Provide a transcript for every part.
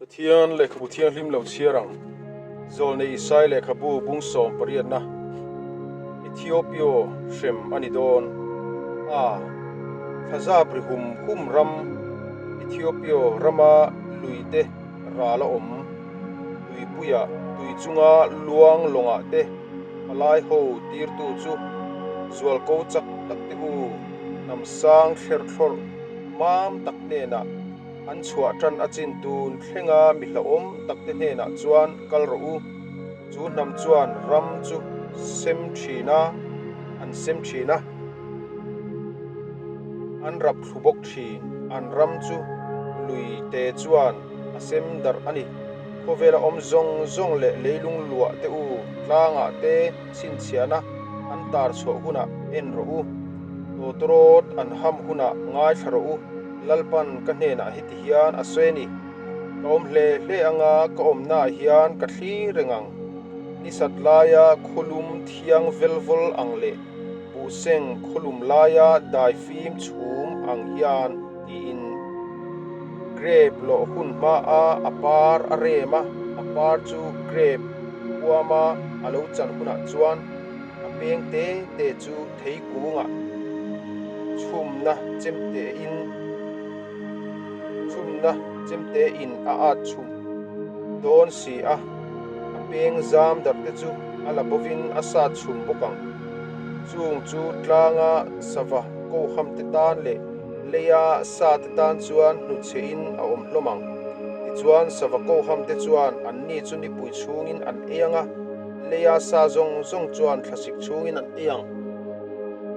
Pathian lehkhabu thianghlim lo chhiar ang. Zawlnei Isai lehkhabu bung sawm pariatna Ethiopio hrem a ni dawn. A Thlazap ri hum hum ram Ethiopio rama lui te ral a awm. Tuipuia tui chunga luang lawngah te palai ho tirtu chu zualko chak tak te u hnam sang thler thlawrh mam tak hnenah an chhuah tan a chin tun thlenga mi hlauhawm tak te hnenah chuan kal rawh u. Chu hnam chuan ram chu sem thin a, an sem thin a, an rap thlu bawk thin. An ram chu lui te chuan a sem darh a ni. Khawvela awm zawng zawng leh leilung luah te u tlangah te chhinchhiahna an tar chhuah hunah en rawh u. Tawtawrawt an ham hunah ngaithla rawh u. Lalpan ka hnenah heti hian a sawi a ni. Ka awm hle hle anga ka awmnaah hian ka thlir reng ang. Nisat laia khawlum thiang velvawl ang leh buhseng khawlum laia daifim chhum ang hian tiin grape lawh hun hmaa a par a rem a, a par chu grape huama a lo chan hunah chuan a peng te te chu thei kungah chhumna chemte in chhumna chemte in a at chhum dawn si a, a peng zam darh te chu a la bovin a sat chhum bawk ang. Chung chu tlanga sava koham te tan leh leia sa te tan chuan hnutchhe in a awm hlawm ang. Tichuan sava koham te chuan anni chu nipui chhungin an ei ang a, leia sa zawng zawng chuan thlasik chhungin an ei ang.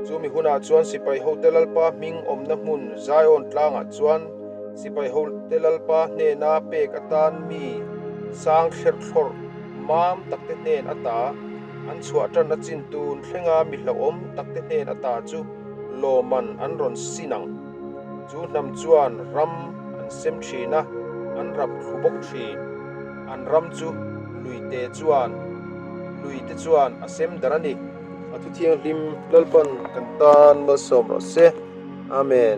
Chumi hunah chuan sipai hote Lalpa hming awmna hmun Zion tlangah chuan sipai hote Lalpa hnena pek atan mi sang thler thlawrh mam takte hnen ata an chhuah tan a chin tun thlenga mi hlauhawm takte hnen ata chu lawman an rawn sin ang. Chu hnam chuan ram an sem thin a, an rap thlu bawk thin. An ram chu luite chuan luite chuan a sem darh a ni. A thu thianghlim Lalpan kan tan malsawm rawh se. Amen.